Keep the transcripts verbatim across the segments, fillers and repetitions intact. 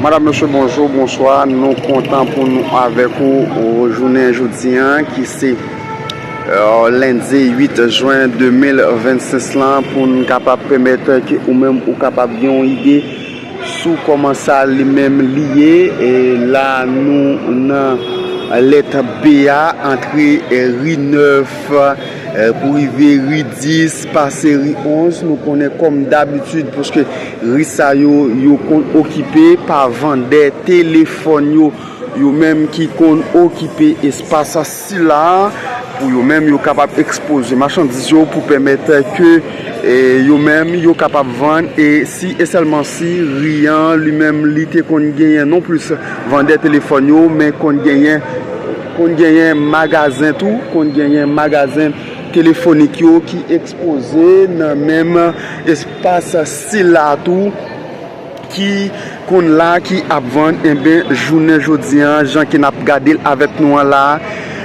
Madam, mesye, bonjou, bonswa. Nou kontan pou nou avèk ou, ou jounen jodi an, ki se, euh, lendi uit jen de mil vennsis lan, pou n kapab pèmèt ke ou menm ou kapab gen yon ide sou kòman sa li menm li ye. E la, nou nan lèt B a, antre, eh, ri nèf, eh, pou rive ri dis, pase ri onz. Nou konnen kòm dabitid, paske ri sa yo, yo konn okipe pa vandè telefòn yo, yo menm ki konn okipe espas sila, pou yo menm yo kapab ekspoze machandiz yo, pou pèmèt ke, eh, yo menm yo kapab vann. E si e sèlman si ri an li menm li te konn genyen non plis vandè telefòn yo, men konn genyen, konn genyen magazen tou, konn genyen magazen telefonik yo ki ekspoze nan menm espas sila tou, ki konn la, ki ap vann. Enben, jounen jodi an, jan ke n ap gade l avèk nou an la,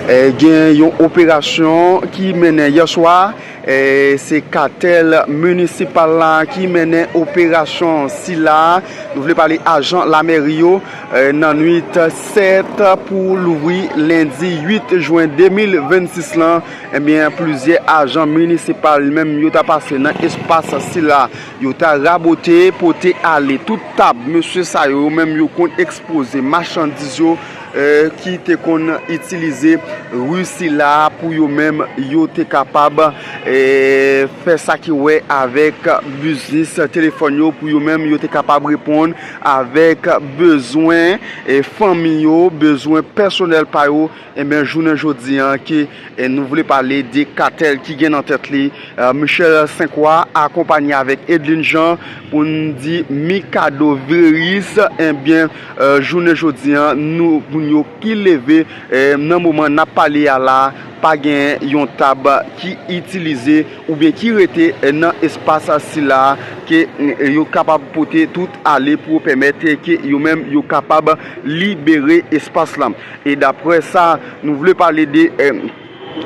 eh, gen yon operasyon ki mennen yè swa. Eh, se katèl minisipal la ki mennen operasyon sila. Nou vle pale ajan lamèri yo, eh, nan nwit sèt pou louvri lendi uit jen de mil vennsis lan. Ebyen, plizyè ajan minisipal menm yo ta pase nan espas sila. Yo ta rabote, pote ale tout tab mesye sa yo, yo menm yo konn ekspoze machandiz yo, eh, ki te konn itilize ri sila pou yo menm yo te kapab, eh, fè sa ki wè avèk biznis telefòn yo, pou yo menm yo te kapab reponn avèk bezwen, eh, fanmi yo, bezwen pèsonèl pa yo. Enben, jounen jodi an, ke, eh, nou vle pale de katèl ki gen nan tèt li, eh, Michel Saint-Croix, akonpanye avèk Edlin Jean, pou n di Mikado Viris. Enben, eh, jounen jodi an, nou, moun yo ki leve, eh, nan moman n ap pale a la, pa gen yon tab ki itilize oubyen ki rete, eh, nan espas sila, ke, eh, yo kapab pote tout ale pou pèmèt ke yo menm yo kapab libere espas la. E daprè sa, nou vle pale de, eh,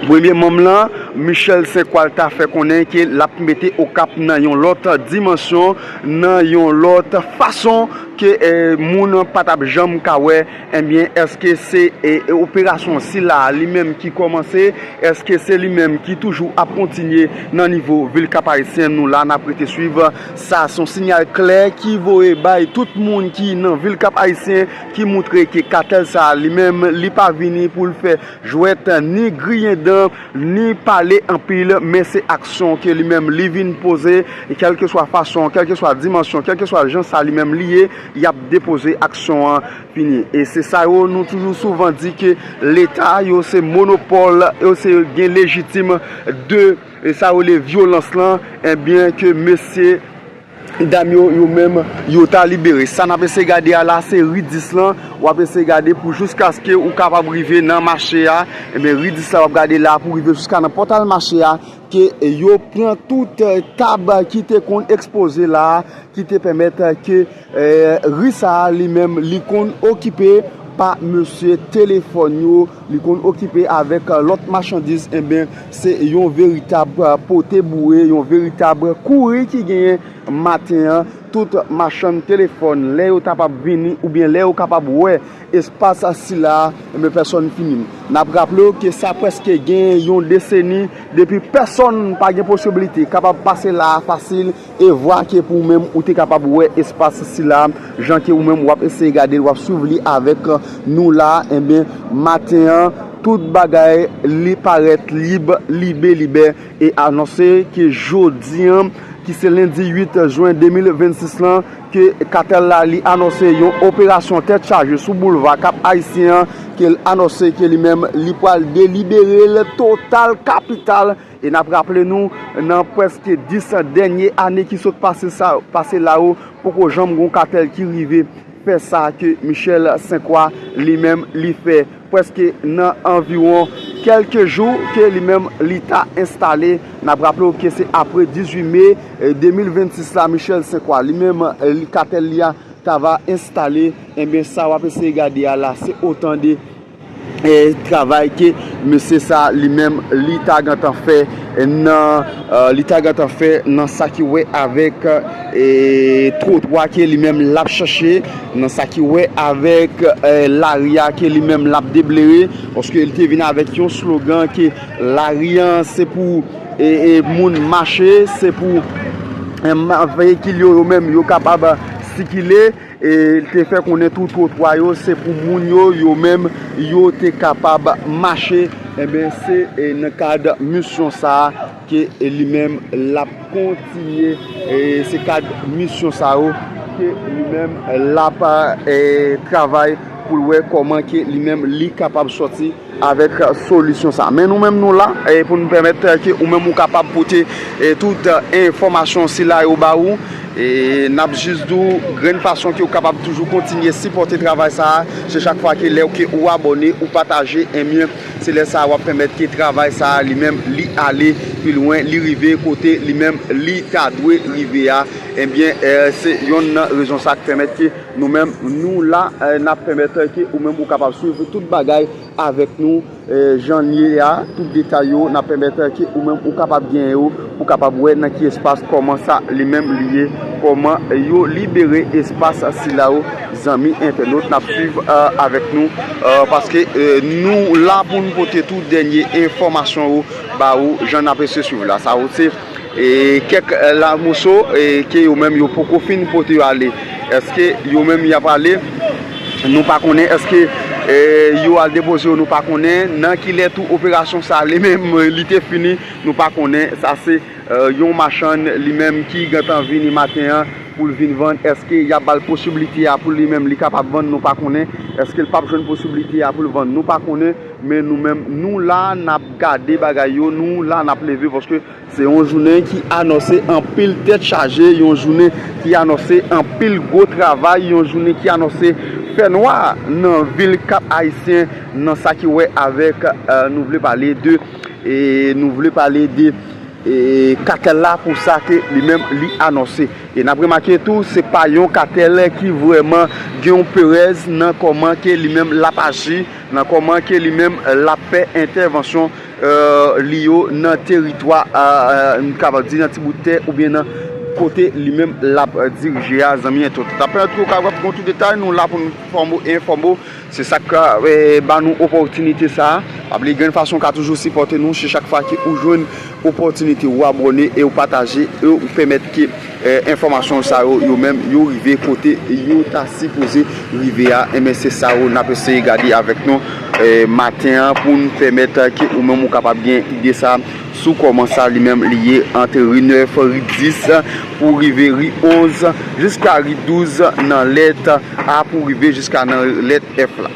premye manm lan, Michel Saint-Croix, ta fè konnen ke l ap mete Okap nan yon lòt dimansyon, nan yon lòt fason ke, eh, moun pa t ap janm ka wè. Ebyen, èske se, eh, operasyon sila li menm ki kòmanse? Èske se li menm ki toujou ap kontinye nan nivo vil Kap Ayisyen? Nou la, n ap rete swiv. Sa se yon siyal klè ki voye bay tout moun ki nan vil Kap Ayisyen, ki montre ke katèl sa li menm, li pa vini pou l fè jwèt, ni griyen dan, ni pale anpil, men se aksyon ke li menm li vin poze. E kèlkeswa fason, kèlkeswa dimansyon, kèlkeswa jan sa li menm li ye, y ap depoze aksyon an fini. E se sa yo nou toujou souvan di, ke Leta yo se monopòl, yo se gen lejitim de, e sa yo rele vyolans lan. Ebyen, ke mesye dam yo, yo menm, yo ta libere. Sa n ap eseye gade a la, se ri dis lan. W ap eseye gade pou jiskaske ou kapab rive nan mache a. Ebyen, ri dis la w ap gade la pou rive jiska nan pòtal mache a, ke yo pran tout, eh, tab ki te konn ekspoze la, ki te pèmèt, eh, ke, eh, ri sa a li menm, li konn okipe pa mesye telefòn yo, li konn okipe avèk, eh, lòt machandiz. Enben, se yon veritab, eh, pote boure, yon veritab kouri ki genyen maten an. Tout machann telefòn, lè yo kapab vini oubyen lè yo kapab wè espas sila, enben, pèsòn fini. N ap raple w ke sa prèske gen yon deseni depi pèsòn pa gen posiblite kapab pase la a fasil, e vwa ke pou ou menm ou te kapab wè espas sila, jan ke ou menm w ap eseye gade l, w ap swiv li avèk nou la, enben, maten an, tout bagay li parèt lib, libe, libè, e anonse ke jodi an, ki se lendi uit jen de mil vennsis lan, ke katèl la, li anonse yon operasyon tèt chaje sou boulva Kap Ayisyen an, ke l anonse ke li menm, li pral delibere l total kapital. E n ap raple nou, nan prèske dis dènye ane ki sot pase sa, pase la yo, poko janm gon katèl ki rive fè sa ke Michel Saint-Croix li menm li fè, prèske nan anviwon kèlke jou ke li menm li ta enstale. N ap raple w ke se apre dizuit me, eh, de mil vennsis la, Michel Saint-Croix li menm, eh, li, katèl li a ta va enstale. Enben, sa w ap eseye gade a la, se otan de e, travay ke mesye sa li menm li ta gentan fè nan, e, li ta gentan fè nan sa ki wè avèk, e, twotwa ke li menm l ap chache, nan sa ki wè avèk, e, lari a ke li menm l ap deblere, paske li te vin avèk yon slogan ke lari an se pou, e, e, moun mache, se pou, e, veyikil yo, yo menm yo kapab sikile. E li te fè konnen tou twotwa yo se pou moun yo, yo menm yo te kapab mache. Enben, se, e, nan kad misyon sa a ke, e, li menm l ap kontinye. E se kad misyon sa yo ke li menm l ap, e, travay pou l wè kòman ke li menm li kapab sòti avèk solisyon sa. Men nou menm nou la, e, pou nou pèmèt, e, ke ou menm ou kapab pote, e, tout, e, enfòmasyon sila yo ba ou. E n ap jis di w grenn fason ke ou kapab toujou kontinye sipòte travay sa a, se chak fwa ke lè ke ou abòne, ou pataje, enbyen, se lè sa a w ap pèmèt ke travay sa a li menm li ale pi lwen, li rive kote li menm li ta dwe rive a. Enbyen, e, se yonn nan rezon sa k pèmèt ke nou menm nou la, e, n ap pèmèt ke ou menm ou kapab swiv tout bagay avèk nou, e, jan l ye a, tout detay yo, n ap pèmèt ke ou menm ou kapab genyen yo, pou kapab wè nan ki espas, kòman sa li menm li ye, kòman yo libere espas sila yo, zanmi entènot, n ap swiv, e, avèk nou, e, paske, e, nou la pou n pote tou dènye enfòmasyon yo ba ou, jan n ap eseye swiv la. Sa yo se e, kèk, e, la moso, e, ke yo menm yo poko fin pote yo ale. Èske yo menm y ap ale? Nou pa konnen. Èske, e, yo al depoze yo? Nou pa konnen. Nan ki lè tou operasyon sa a li menm, e, li te fini? Nou pa konnen. Sa se, e, yon machann li menm ki gentan vini maten an pou l vin vann. Èske y ap ba l posiblite a pou li menm li kapab vann? Nou pa konnen. Èske l p ap jwenn posiblite a pou l vann? Nou pa konnen. Men nou menm, nou la, n ap gade bagay yo. Nou la, n ap leve paske se yon jounen ki anonse anpil tèt chaje, yon jounen ki anonse anpil gwo travay, yon jounen ki anonse fènwa nan vil Kap Ayisyen, nan sa ki wè avèk, e, nou vle pale de, e, nou vle pale de, e, katèl la pou sa ke li menm li anonse. E n ap remake tou, se pa yon katèl ki vrèman gen yon perèz nan kòman ke li menm l ap aji, nan kòman ke li menm l ap fè entèvansyon, e, li yo nan teritwa, e, e, m kapab di nan ti bout tè oubyen nan kote li menm l ap, e, dirije a, zanmi entènot. N ap pèmèt ke w kapab gon tout detay, nou la pou n fòme w, enfòme w. Se sa k, e, ba nou opòtinite sa a. Pa bliye grenn fason w ka toujou sipòte nou, se chak fwa ke ou jwenn opòtinite, ou abòne e ou pataje e ou pèmèt ke, e, enfòmasyon sa yo, yo menm, yo rive kote yo ta sipoze rive a. Enben, se sa yo n ap eseye gade avèk nou, e, maten an pou n pèmèt, e, ke ou menm ou kapab gen ide sa sou kòman sa li menm li ye ant ri nèf, ri dis, pou rive ri onz, jiska ri douz nan lèt A pou rive jiska nan lèt F la.